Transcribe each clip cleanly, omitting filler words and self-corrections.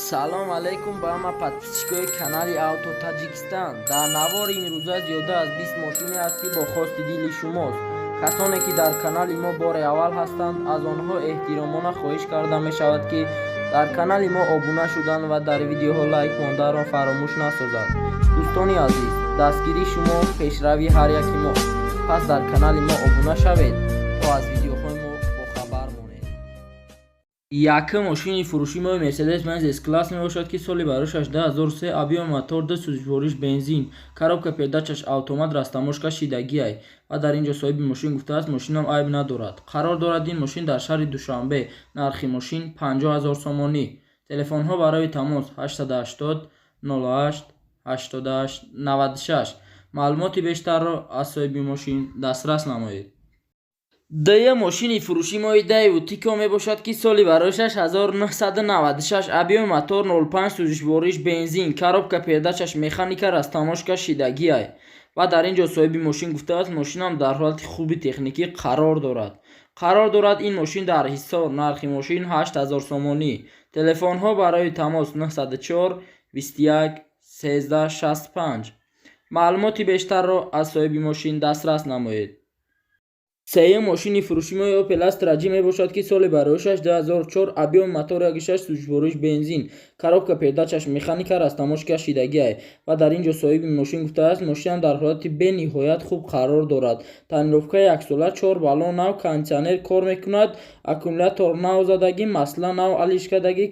Салом алейкум ба ҳама подписчикои канали Авто Таҷикистан. Дар навори имрӯза зиёда аз 20 мошине аст, ки бо хости дили шумост. Касоне ки дар канали мо бори аввал ҳастанд, аз онҳо эҳтиромона хоҳиш карда мешавад, ки дар канали мо обуна шудан ва дар видеоҳо лайк монданро фаромӯш насозанд. Дӯстони азиз, дастгирии шумо пешравии ҳар яки мо. Пас дар канали мо обуна шавед, то аз видеоҳои мо бохабар монед. Якум мошини фурӯшии мои Мерседес Бенз С класс мебошад, ки соли барояш 2003, объёми мотор 2, сӯзишвориш бензин, коробка передачаш автомат, растаможка шидагиай. Ва дар ин ҷо соҳиби мошин гуфтааст, мошинам айб надорад. Қарор дорад ин мошин дар шаҳри Душанбе. Нархи мошин 50 0 сомонӣ. Телефонҳо барои тамос 880 08 88 96. Маълумоти бештарро аз соҳиби мошин дастрас намоед. Дуюм мошини фурӯшии мои Даеву Тико мебошад, ки соли барояш 1996, объёми мотор 05, сӯзишвориш бензин, коробка передачаш механика, растаможка шидагиай. Ва дар ин ҷо соҳиби мошин гуфтааст, мошинам дар ҳолати хуби техникӣ қарор дорад. Қарор дорад ин мошин дар Ҳисор. Нархи мошин 8000 сомонӣ. Телефонҳо барои тамос 904 21 13 65. Маълумоти бештарро аз соҳиби мошин дастрас намоед. Сеюм мошини фурӯшии мои Opel Astra J мебошад, ки соли барояшаш 2004, объёми мотор 1.6, сӯзишвориш бензин, коробка передачаш механика, растаможка шидагиай. Ва дар ин ҷо соҳиби мошин гуфтааст, мошинам дар ҳолати бениҳоят хуб қарор дорад. Тонировкаи яксола, чор баллон нав, кондитсионер кор мекунад, аккумулятор нав задагӣ, масла нав алиш кардагӣ,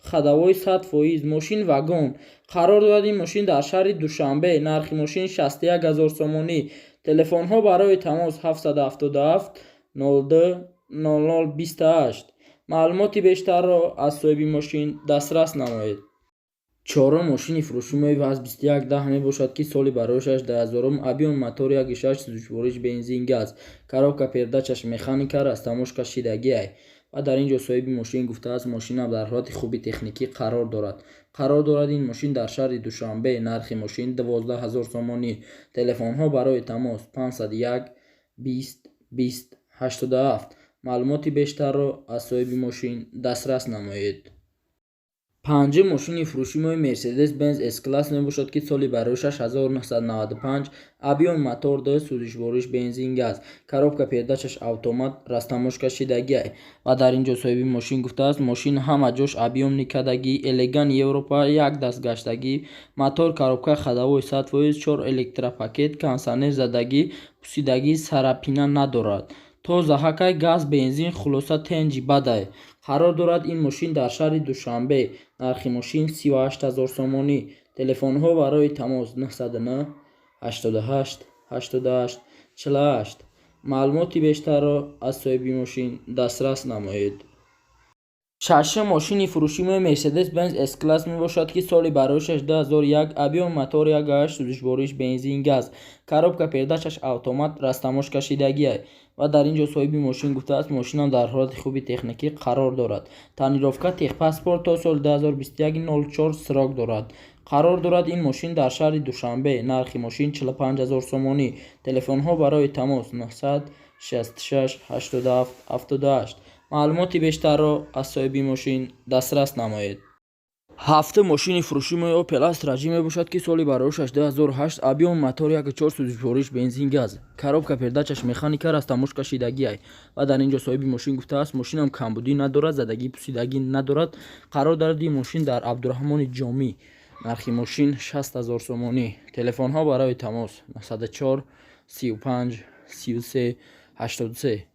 ходовой 100%, мошин вагон. Қарор дорад ин мошин дар шаҳри Душанбе. Нархи мошин 61 0 сомонӣ. Телефонҳо барои тамос 777 02 00 28. Маълумоти бештарро аз соҳиби мошин дастрас намоед. Чорум мошини фурӯшии мои ВАЗ 2110 мебошад, ки соли барояшаш 2000, объёми мотор 1.6, сӯзишвориш бензин, газ, коробка передачаш механика, растаможка шидагиай. Ва дар ин ҷо соҳиби мошин гуфтааст, мошинам дар ҳолати хуби техникӣ қарор дорад. Қарор дорад ин мошин дар шаҳри Душанбе. Нархи мошин 12 0 сомонӣ. Телефонҳо барои тамос 501 20 20 87. Маълумоти бештарро аз соҳиби мошин дастрас намоед. Панҷум мошини фурӯшии мои Мерседес Бенз С класс мебошад, ки соли барояшаш 1995, объёми мотор 2, сӯзишвориш бензин, газ, коробка передачаш автомат, растаможка шидагиай. Ва дар ин ҷо соҳиби мошин гуфтааст, мошин ҳама ҷош объёмный кардагӣ, элеган, Европа як даст гаштагӣ, мотор, коробка ходовой 100%, чор электропакет, кондитсионер задагӣ, пусидагӣ, царапина надорад, тоза ҳакай, газ, бензин, хулоса, тенҷи бадай. Қарор дорад ин мошин дар шаҳри Душанбе. Нархи мошин 38 0 сомонӣ. Телефонҳо барои тамос 909 88 88 48. Маълумоти бештарро аз соҳиби мошин дастрас намоед. Шашум мошини фурӯшии мои Мерседес Бенз С класс мебошад, ки соли барояшаш 2001, объёми мотор 1.8, сӯзишвориш бензин, газ, коробка передачаш автомат, растаможка шидагиай. Ва дар ин ҷо соҳиби мошин гуфтааст, мошинам дар ҳолати хуби техникӣ қарор дорад. Тонировка, техпаспорт то соли 2021 04 срок дорад. Қарор дорад ин мошин дар шаҳри Душанбе. Нархи мошин 45 0 сомонӣ. Телефонҳо барои тамос 966 87 78. Маълумоти бештарро аз соҳиби мошин дастрас намоед. Ҳафтум мошини фурӯшии мои Opel Astra J мебошад, ки соли барояшаш 2008, объёми мотор 1.4, сӯзишвориш бензин, газ, коробка передачаш механика, растаможка шидагиай. Ва дар ин ҷо соҳиби мошин гуфтааст, мошинам камбудӣ надорад, задагӣ, пусидагӣ надорад. Қарор дорад ин мошин дар Абдураҳмони Ҷомӣ. Нархи мошин 60 0 сомонӣ. Телефонҳо барои тамос 904 35 33 83.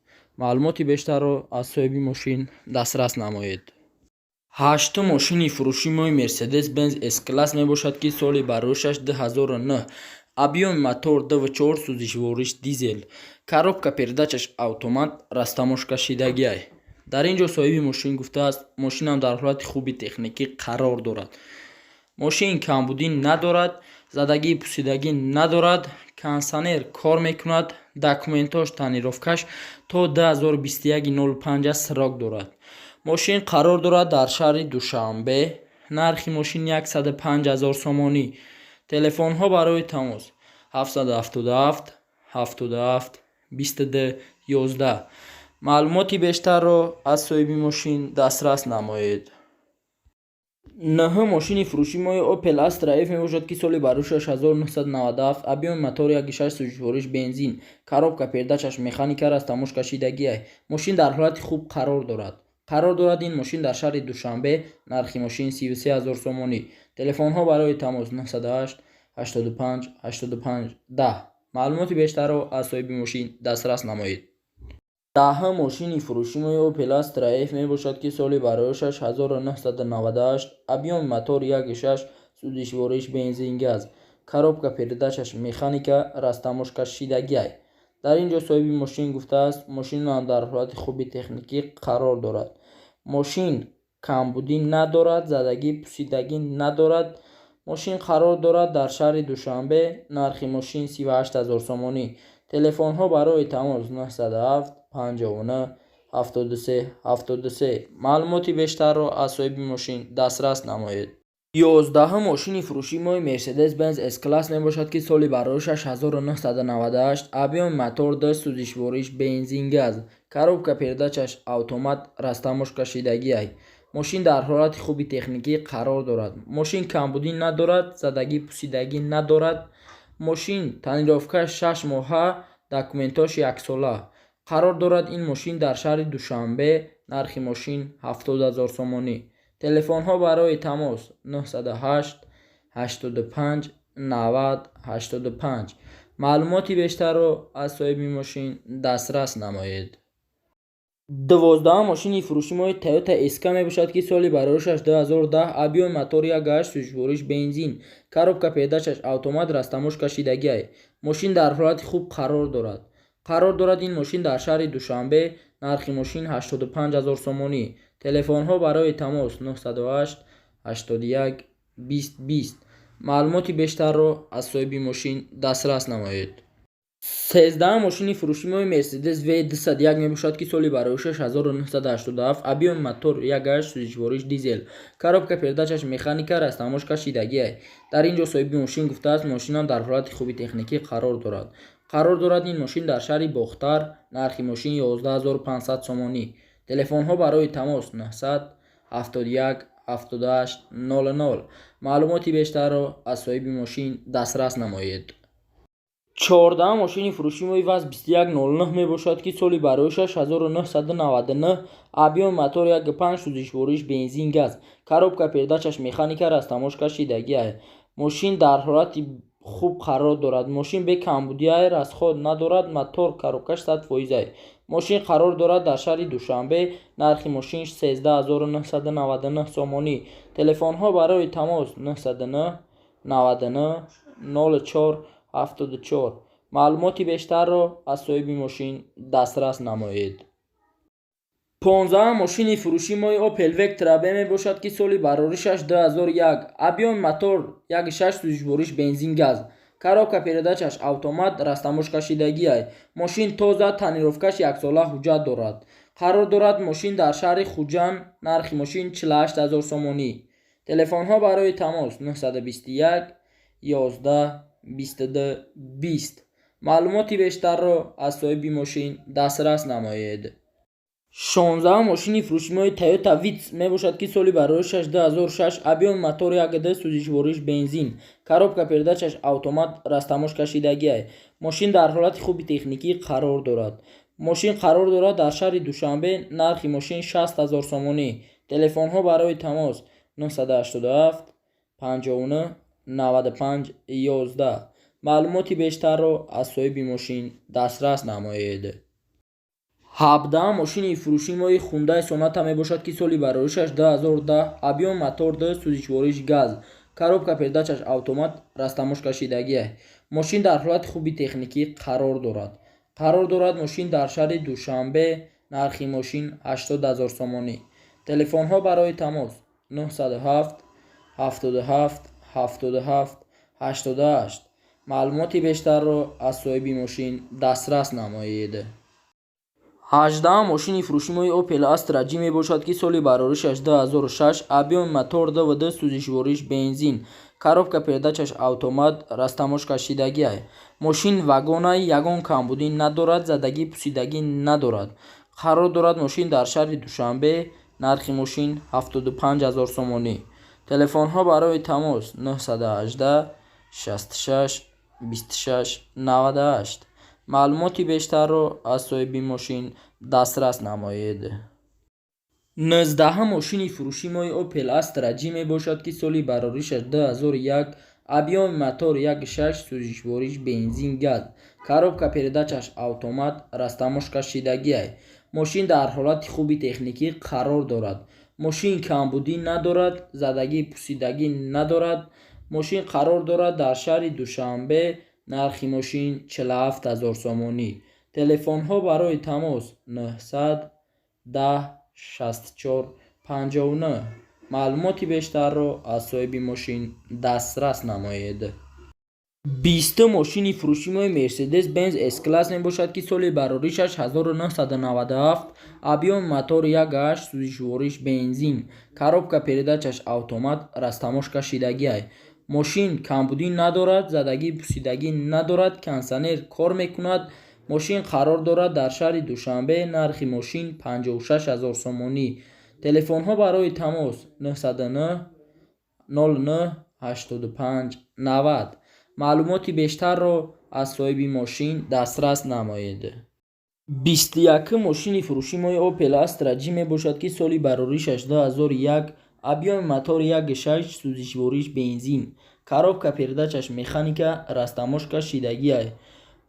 Маълумоти бештарро аз соҳиби мошин дастрас намоед. Ҳаштум мошини фурӯшии мои Мерседес Бенз С класс мебошад, ки соли барояшаш 2009, объёми мотор 2.4, сӯзишвориш дизел, коробка передачаш автомат, растаможка шидагиай. Дар ин ҷо соҳиби мошин гуфтааст, мошинам дар ҳолати хуби техникӣ қарор дорад, мошин камбудӣ надорад, задагӣ, пусидагӣ надорад, кондитсионер кор мекунад, документош, тонировкаш то 2021 05 срок дорад. Мошин қарор дорад дар шаҳри Душанбе. Нархи мошин 105 0 сомонӣ. Телефонҳо барои тамос 777 77 22 11. Маълумоти бештарро аз соҳиби мошин дастрас намоед. Нӯҳум мошини фурӯши мои Opel Astra F мебошад, ки соли бароишаш 1997, объёми мотор 1,6, сӯзишвориш бензин, коробка передачаш механика, растаможка шидагиай. Мошин дар ҳолати хуб қарор дорад. Қарор дорад ин мошин дар шаҳри Душанбе. Нархи мошин 33 ҳазор сомонӣ. Телефонҳо барои тамос: 908 85 85 10. Маълумоти бештарро аз соҳиби мошин дастрас намоед. Даҳум мошини фурӯши мои Opel Astra F мебошад, ки соли бароишаш 1998, объёми мотор 1,6, сӯзишвориш бензин, газ, коробка передачаш механика, растаможка шидагиай. Дар ин ҷо соҳиби мошин гуфтааст, мошинам дар ҳолати хуби техникӣ қарор дорад. Мошин камбудӣ надорад, задагӣ пусидагӣ надорад. Мошин қарор дорад дар шаҳри Душанбе. Нархи мошин 38 ҳазор сомонӣ. Телефонҳо барои тамос: 907 59 73 73. Маълумоти бештарро аз соҳиби мошин дастрас намоед. 11-ум мошини фурӯшии мои Мерседес Бенз С класс мебошад, ки соли бароишаш 1998, объёми мотор 2, сӯзишвориш бензин, газ, коробка передачаш автомат, растаможка шидагиай. Мошин дар ҳолати хуби техникӣ қарор дорад. Мошин камбудӣ надорад, задагӣ пусидагӣ надорад. Мошин тонировкаш 6 моҳа, документош яксола. Қарор дорад ин мошин дар шаҳри Душанбе. Нархи мошин 70 ҳазор сомонӣ. Телефонҳо барои тамос: 908 85 90 85. Маълумоти бештарро аз соҳиби мошин дастрас намоед. 12-ум мошини фурӯши мои Toyota SK мебошад, ки соли бароишаш 2010, объёми мотор 1,8, сӯзишвориш бензин, коробка передачаш автомат, растаможка шидагиай. Мошин дар ҳолати хуб қарор дорад. Қарор дорад ин мошин дар шаҳри Душанбе. Нархи мошин 85 ҳазор сомонӣ. Телефонҳо барои тамос: 908 81 20 20. Маълумоти бештарро аз соҳиби мошин дастрас намоед. 13-ум мошини фурӯши мои Мерседес В201 мебошад, ки соли бароишаш 1987, объёми мотор 1,8, сӯзишвориш дизел, коробка передачаш механика, растаможка шидагиай. Дар ин ҷо соҳиби мошин гуфтааст, мошинам дар ҳолати хуби техникӣ қарор дорад. Қарор дорад ин мошин дар шаҳри Бохтар. Нархи мошин 11 500 сомонӣ. Телефонҳо барои тамос: 900 71 78 00. Маълумоти бештарро аз соҳиби мошин дастрас намоед. 14-ум мошини фурӯши мои ВАЗ 2109 мебошад, ки соли бароишаш 1999, объёми мотор 1,5, сӯзишвориш бензин, газ, коробка передачаш механика, растаможка шидагиай. Мошин дар ҳолати хуб қарор дорад. Мошин бе камбудиай, расход надорад, мотор, коробкаш 100%-ай. Мошин қарор дорад дар шаҳри Душанбе. Нархи мошин 13 999 сомонӣ. Телефонҳо барои тамос: 909 99 04 74. Маълумоти бештарро аз соҳиби мошин дастрас намоед. 15-ум мошини фурӯши мои Opel Vectra B мебошад, ки соли бароришаш 2001, объёми мотор 1,6, сӯзишвориш бензин, газ, коробка передачаш автомат, растаможка шидагиай. Мошин тоза, тонировкаш яксола, ҳуҷҷат дорад. Қарор дорад мошин дар шаҳри Хуҷанд. Нархи мошин 48 ҳазор сомонӣ. Телефонҳо барои тамос: 921 11 22 20. Маълумоти бештарро аз соҳиби мошин дастрас намоед. 16-ум мошини фурӯши мои Toyota Vitz мебошад, ки соли бароришаш 2006, объёми мотор 1,2, сӯзишвориш бензин, коробка передачаш автомат, растаможка шидагиай. Мошин дар ҳолати хуби техникӣ қарор дорад. Мошин қарор дорад дар шаҳри Душанбе. Нархи мошин 60 ҳазор сомонӣ. Телефонҳо барои тамос: 987 59 95 11. Маълумоти бештарро аз соҳиби мошин дастрас намоед. 17-ум мошини фурӯши мои Хундай Соната мебошад, ки соли бароришаш 2010, объёми мотор 2, сӯзишвориш газ, коробка передачаш автомат, растаможка шидагиай. Мошин дар ҳолати хуби техникӣ қарор дорад. Қарор дорад мошин дар шаҳри Душанбе. Нархи мошин 80 ҳазор сомонӣ. Телефонҳо барои тамос: 907 77 77 88. Маълумоти бештарро аз соҳиби мошин дастрас намоед. 18-ум мошини фурӯши мои Opel Astra J мебошад, ки соли бароришаш 2006, объёми мотор 2,2, сӯзишвориш бензин, коробка передачаш автомат, растаможка шидагиай. Мошин вагонай, ягон камбудӣ надорад, задагӣ пусидагӣ надорад. Қарор дорад мошин дар шаҳри Душанбе. Нархи мошин 75 ҳазор сомонӣ. Телефонҳо барои тамос: 918 66 26 98. Маълумоти бештарро аз соҳиби мошин дастрас намоед. 19-ҳам мошини фурӯши мои Opel Astra J мебошад, ки соли бароришаш 2001, объёми мотор 1.6, сӯзишвориш бензин, газ, коробка передачаш автомат, растаможка шидагиай. Мошин дар ҳолати хуби техникӣ қарор дорад. Мошин камбудӣ надорад, задагӣ, пусидагӣ надорад. Мошин қарор дорад дар шаҳри Душанбе. Нархи мошин 47 000 сомонӣ. Телефонҳо барои тамос: 900 10 64 59. Маълумоти бештарро аз соҳиби мошин дастрас намоед. 20-ум мошини фурӯши мои Мерседес Бенз С-класс мебошад, ки соли бароришаш 1997, объёми мотор 1.8, сӯзишвориш бензин, коробка передачаш автомат, растаможка шидагиай. Мошин камбудӣ надорад, задагӣ, пусидагӣ надорад, кондитсионер кор мекунад. Мошин қарор дорад дар шаҳри Душанбе. Нархи мошин 56 000 сомонӣ. Телефонҳо барои тамос: 909 09 85 90. Маълумоти бештарро аз соҳиби мошин дастрас намоед. 21-ум мошини фурӯши мои Opel Astra J мебошад, ки соли бароришаш 2001, объёми мотор 1.6, сӯзишвориш бензин, коробка передачаш механика, растаможка шидагиай.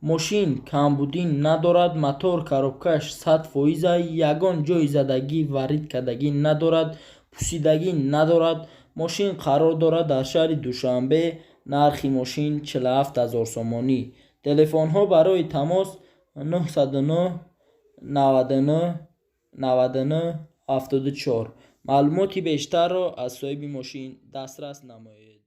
Мошин камбудӣ надорад, мотор, коробкаш 100 фоиза, ягон ҷои задагӣ, варид кардагӣ надорад, пусидагӣ надорад. Мошин қарор дорад дар шаҳри Душанбе. Нархи мошин 47 000 сомонӣ. Телефонҳо барои тамос: 909 99 99 74. Маълумоти бештарро аз соҳиби мошин дастрас намоед.